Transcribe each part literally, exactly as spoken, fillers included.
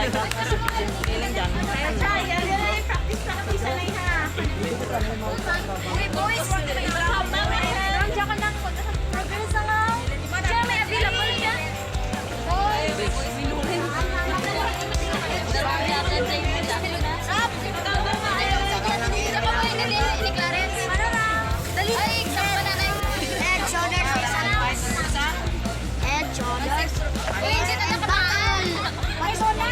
Practice, practice, sanay ha. Uy, boys, diyan, may available diyan. Head, shoulders, isa lang. Head, shoulders. Uy, hindi na nakabahan. May zona.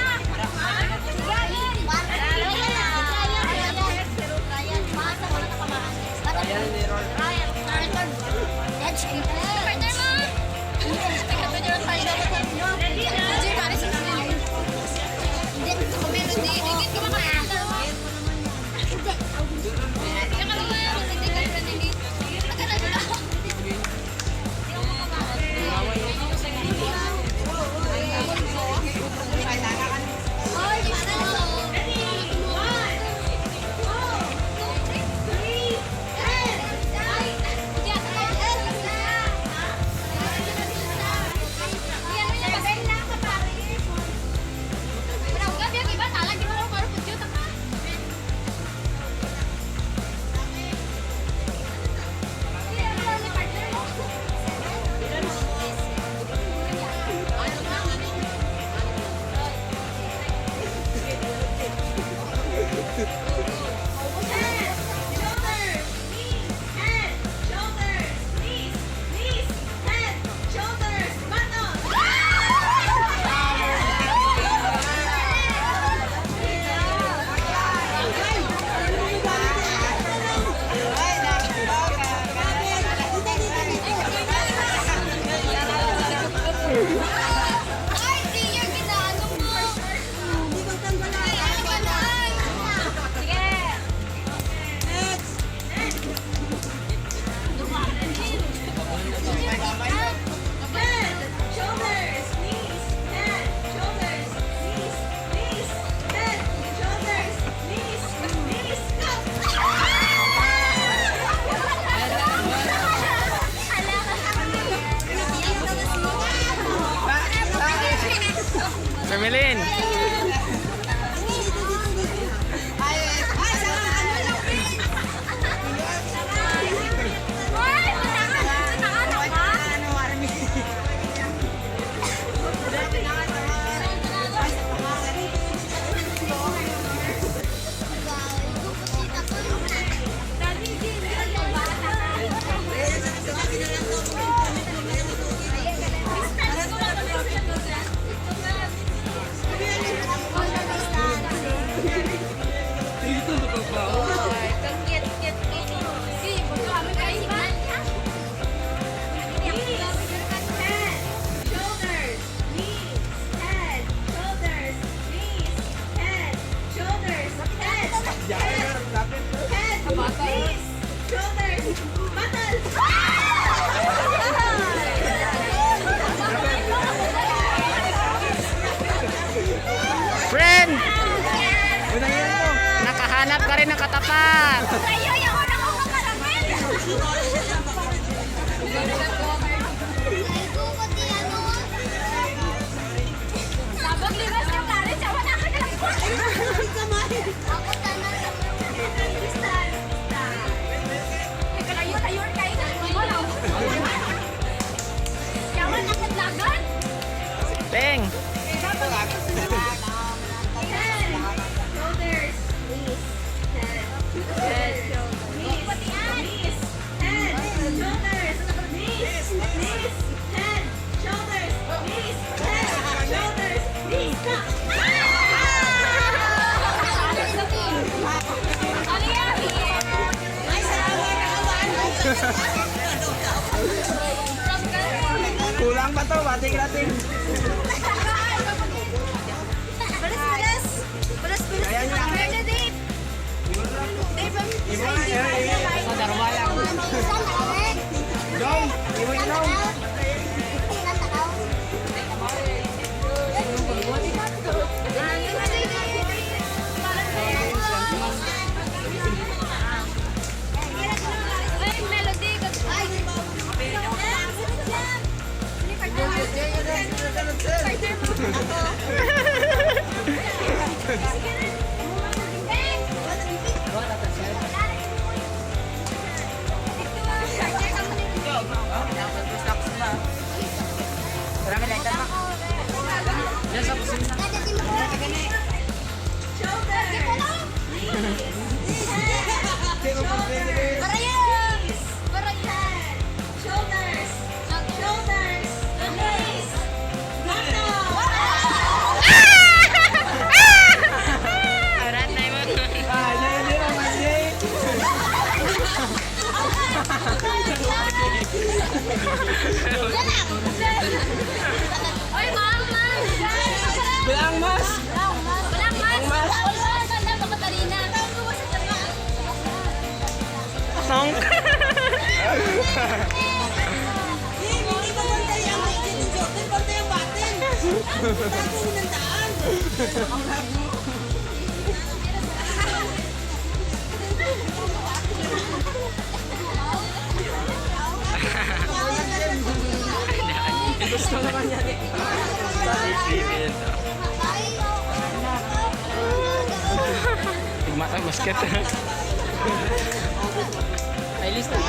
Sige, Lin. Fermilin. Knees, head, shoulders, knees, head, shoulders, head, head, head, knees, shoulders, batal. Friend! Nakahanap ka rin ng katapat. Peng. Head, shoulders, knees, knees, head, shoulders, knees, knees, head, shoulders, knees, head, shoulders, knees, stop. Kulang pa to, bating-rating. Shoulders. Knees. Head. Shoulders. Head. Shoulders. Shoulders. Knees. Back down. Oy, mask, mask. Wala ang mask. Wala ang mask. Ang mask. Song. Gusto naman yan eh. Tigma tayo, basket. Ay, lista.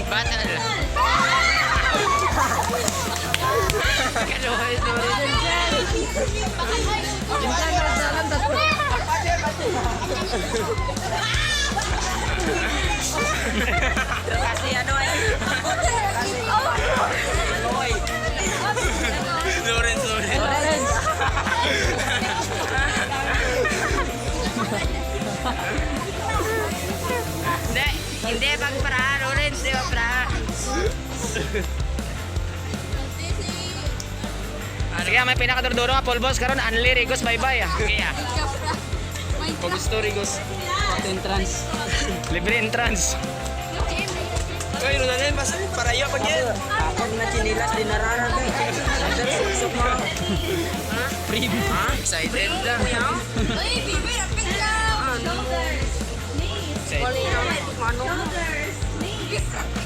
Battle. Kaluhay, sorry. Kasi ano eh. Kasi, ano eh. Lawrence, Lawrence. Lawrence. Hindi, hindi, pag para, Lawrence, di ba, para? Sige, ah, may pinakaduro-duro nga pole vault karon, Anli Rigos, bye-bye, ah. Okay, ah. Pag gusto, Rigos. Auto entrance. Libre entrance. Uy, Ronalyn, mas para iyo pag yan. Ako na chinilas, di nararag, eh. Suksok mo. Free. Ha? Excited lang. Uy, bibi, rapid lang. Ano? Shoulders, knees, head, shoulders, knees,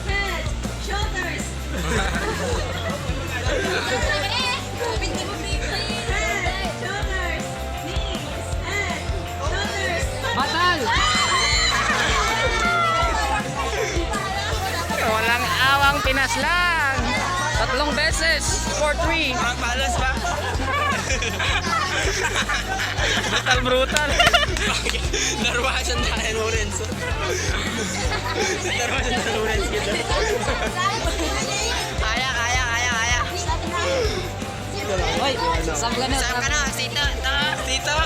head, shoulders. Head, shoulders, knees, head, shoulders. Batal! Walang awang, Pinas lang. Tatlong beses, four three. Ang balas ba? Brutal, brutal. Narwasan tayo, Lorenzo. Narwasan tayo, Lorenzo, kita. Kaya, kaya, kaya, kaya. Hoy, sab ka na. Sab ka na, sita, ta. Sita.